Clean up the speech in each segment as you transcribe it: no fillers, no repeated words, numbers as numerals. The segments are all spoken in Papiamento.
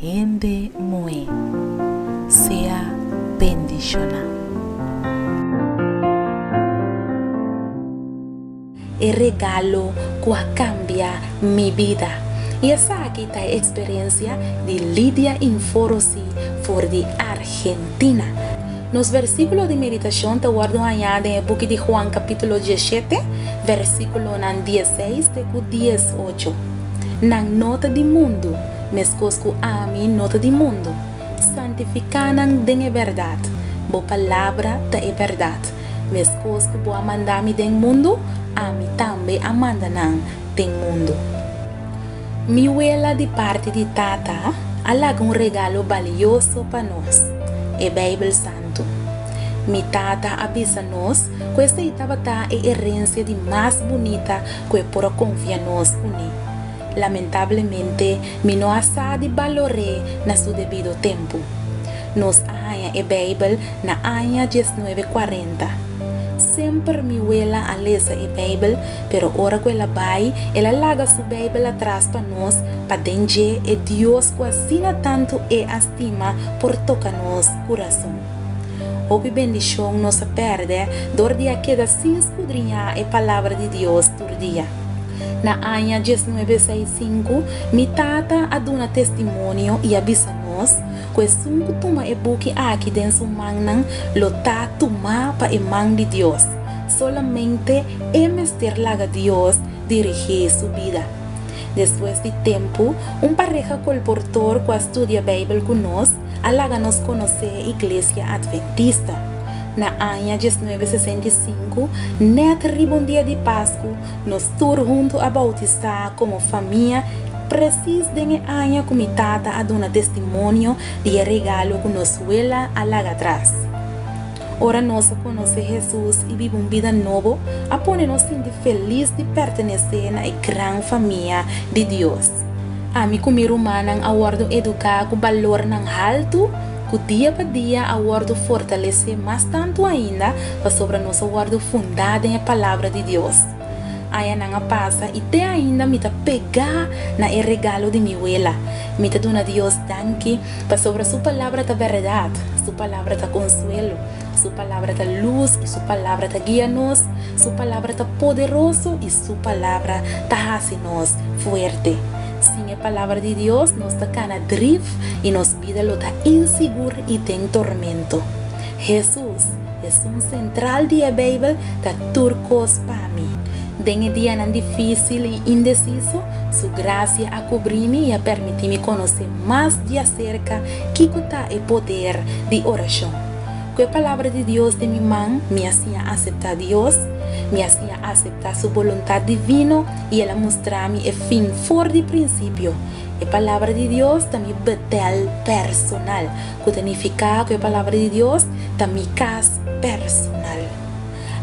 hende muhé. Sea bendishoná. E regalo ku a kambia mi bida. I esaki ta e eksperensia di Lidia Inforosi for di Argentina. Nos versíkulo di meditashon ta wòrdu hañá den e buki di Juan kapítulo diesshete, versíkulonan diesseis te ku diesocho. Nan no ta di mundu, meskos ku ami no ta di mundu. Santifiká nan den e bèrdat, bo palabra ta e bèrdat. Meskos ku bo a manda mi den mundu, ami tambe a manda nan den mundu. Mi wela di parti di tata a laga un regalo balioso pa nos, e Beibel Santu. Mi tata a bisa nos ku esei tabata e herensia di mas bunita ku e por a konfia nos kuné. Lamentablemente, mi no a sa di balor'é na su debido tempu. Nos a haña e Beibel na aña diesnuebe kuarenta. Semper mi wela a lesa e Beibel, pero ora ku el a bai, el a laga su Beibel atras pa nos pa den dje e Dios ku asina tantu e a stima por toka nos kurason. Hopi bendishon nos a pèrdè dor di a keda sin skudriñá e Palabra di Dios tur dia. Na aña diesnuebe seis sinku, mi tata a duna testimonio i a bisa nos ku esun ku tuma e buki aki den su mannan lo ta tumá pa e man di Dios. Solamente e mester laga Dios dirigí su bida. Despues di tempu, un pareha kolportor ku a studia Beibel ku nos a laga nos konosé e Iglesia Adventista. Na aña diesnuebe sesenta i sinku, nèt riba un dia di Pasku, nos tur huntu a boutisá komo famia presis den e aña ku mi tata a duna testimonio di e regalo ku nos wela a laga atras. Ora nos a konosé Hesus i biba un bida nobo, a pone nos sinti felis di pertenesé na e gran famia di Dios. Ami ku mi rumannan a wòrdu eduká ku balornan haltu ku dia pa dia a wòrdu fortalesé mas tantu ainda pasobra nos a wòrdu fundá den e Palabra di Dios. Añanan a pasa i te ainda mi ta pegá na e regalo di mi wela. Mi ta duna Dios danki pasobra su Palabra ta bèrdat, su Palabra ta konsuelo, su Palabra ta lus i su Palabra ta guia nos, su Palabra ta poderoso i su Palabra ta hasi nos fuerte. Sin e Palabra di Dios nos ta kana drif i nos bida lo ta insigur i den tormento. Hesus, esun sentral di e Beibel, ta tur kos pa mi. Den e dianan difísil i indesiso, su grasia a kubrí mi i a permití mi konosé mas djaserka kiko ta e poder di orashon. Ku e Palabra di Dios den mi man, mi a siña aseptá Dios, mi a siña aseptá su boluntat divino i el a mustra mi e fin for di prinsipio. E Palabra di Dios ta mi Betel personal, ku ta nifiká ku e Palabra di Dios ta mi kas personal.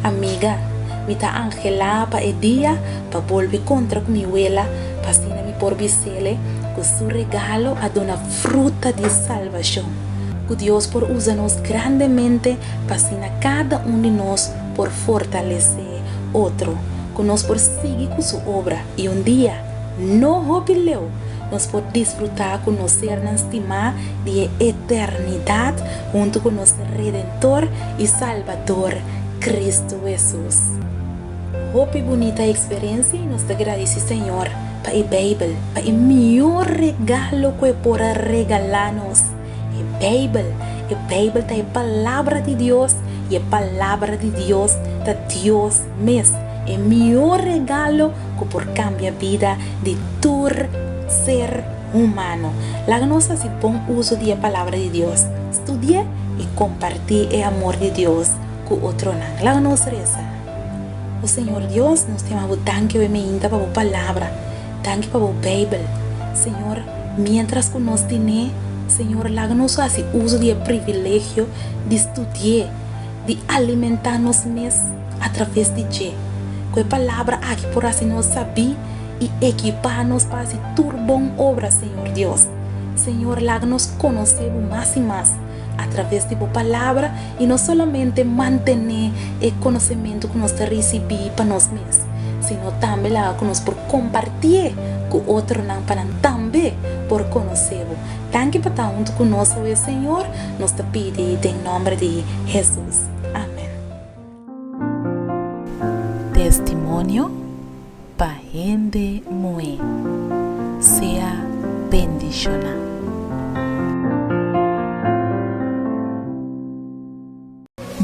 Amiga, mi ta anhelá pa e dia pa bolbe kontra ku mi wela pa asina mi por bis'ele ku su regalo a duna fruta di salbashon. Ku Dios por usa nos grandemente pa asina kada un di nos por fortalesé otro, ku nos por sigui ku su obra i un dia, No hopi leu, nos por disfrutá ku nos sernan stimá di e eternidat huntu ku nos Redentor i Salbador, Kristu Hesus. Hopi bunita eksperensia i nos ta gradisí Señor pa e Beibel, pa e mihó regalo ku e por a regalá nos, e Beibel. E Beibel ta e Palabra di Dios i e Palabra di Dios ta Dios mes. E mihó regalo ku por kambia bida di tur ser humano. Laga nos hasi bon uso di e Palabra di Dios, studi'é i kompartí e amor di Dios ku otronan. Laga nos resa. O Señor Dios, nos ta yama Bo danki awe meinta pa Bo Palabra. Danki pa Bo Beibel. Señor, miéntras ku nos tin'é, Señor, laga nos hasi uso di e privilegio di studi'é. Di alimentá nos mes atraves di dje. Ku e palabra aki por hasi nos sabí i ekipá nos pa hasi tur bon obra, Señor Dios. Señor, laga nos konosé bo mas i mas atraves di bo palabra i no solamente mantené e konosementu ku nos ta risibí pa nos mes. sino tambe laga ku nos por kompartié ku otronan pa nan tambe por konosé bo. Danki pa ta huntu ku nos awe, Señor. Nos ta pidi den nòmber di Hesus. Amen. Testimonio pa hende muhé. Sea bendishoná.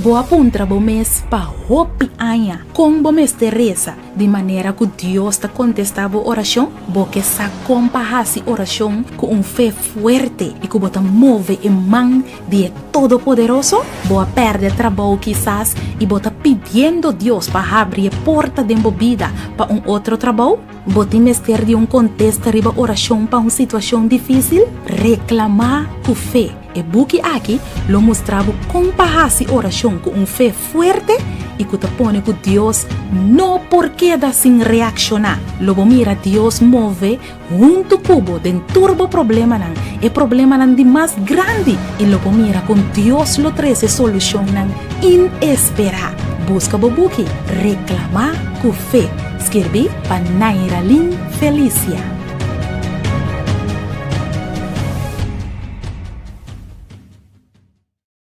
Bo a puntra bo mes pa hopi aña kon bo mester resa di manera ku Dios ta kontestá bo orashon? Bo ke sa kon pa hasi orashon ku un fe fuerte i ku bo ta move e man di e Todopoderoso? Bo a pèrdè trabou kisas i bo ta pidiendo Dios pa habri e porta den bo bida pa un otro trabou? Bo tin mester di un kontesta riba orashon pa un situashon difísil? Reklamá ku fe! E buki aki lo mustra bo kon pa hasi orashon ku un fe fuerte i ku ta pone ku Dios no por keda sin reakshoná. Lo bo mira Dios move huntu ku bo den tur bo problemanan, e problemanan di mas grandi, i lo bo mira kon Dios lo trese solushonnan inesperá. Buska bo buki Reklamá ku Fe, skirbí pa Nairalyn Felicia.